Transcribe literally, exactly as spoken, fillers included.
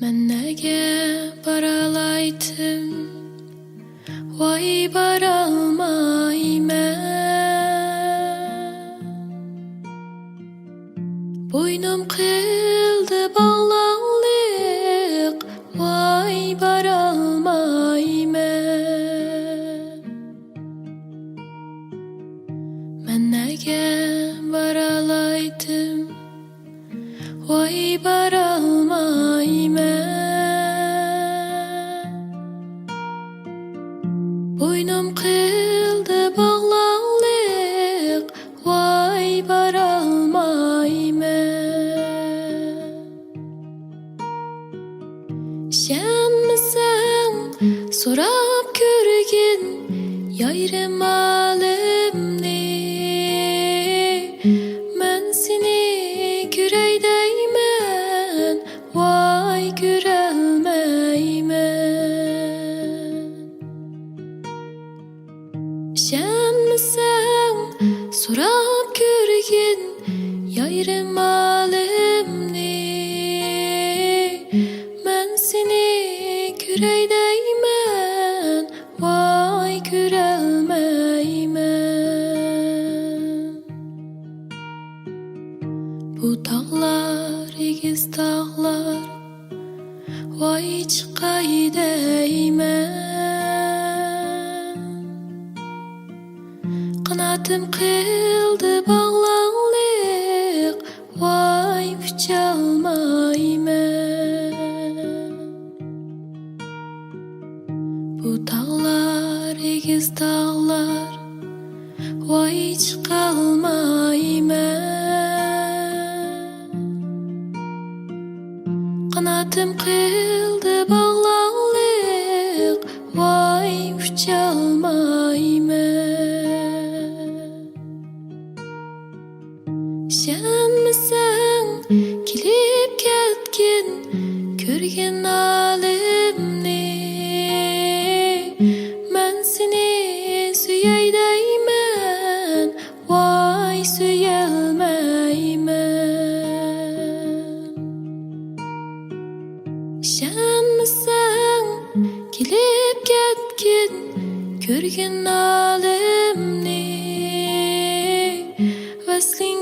مەن نەگە بارالايتىم، ۋاي بارالمايمەن. بوينۇم قىلدى باغلاڭلىق، ۋاي بارالمايمەن. مەن نەگە بارالايتىم، ۋاي بارالمايمەن. بوينۇم قىلدى باغلاڭلىق، ۋاي بارالمايمەن. ئىشەنمىسەڭ، سوراپ كۆرگىن يايرىم ئالەمنى. مەن سېنى كۆرەي دەيمەن، ۋاي كۆرەلمەيمەن. ئىشەنمىسەڭ، سوراپ كۆرگىن يايرىم ئالەمنى. مەن سېنى كۆرەي دەيمەن، ۋاي كۆرەلمەيمەن. بۇ تاغلار، ئېگىز تاغلار، ۋاي چىقاي دەيمەن. قاناتىم قىلدى باغلاڭلىق، ۋاي ئۇچالمايمەن. بۇ تاغلار، ئېگىز تاغلار، ۋاي چىقالمايمەن. قاناتىم قىلدى باغلاڭلىق، ۋاي ئۇچالمايمەن. ئىشەنمىسەڭ، كېلىپ كەتكىن كۆرگىن ئالەمنى. مەن سېنى سۆيەي دەيمەن، ۋاي سۆيەلمەيمەن. ئىشەنمىسەڭ، كېلىپ كەتكىن كۆرگىن ئالەمنى. ۋەسلىڭ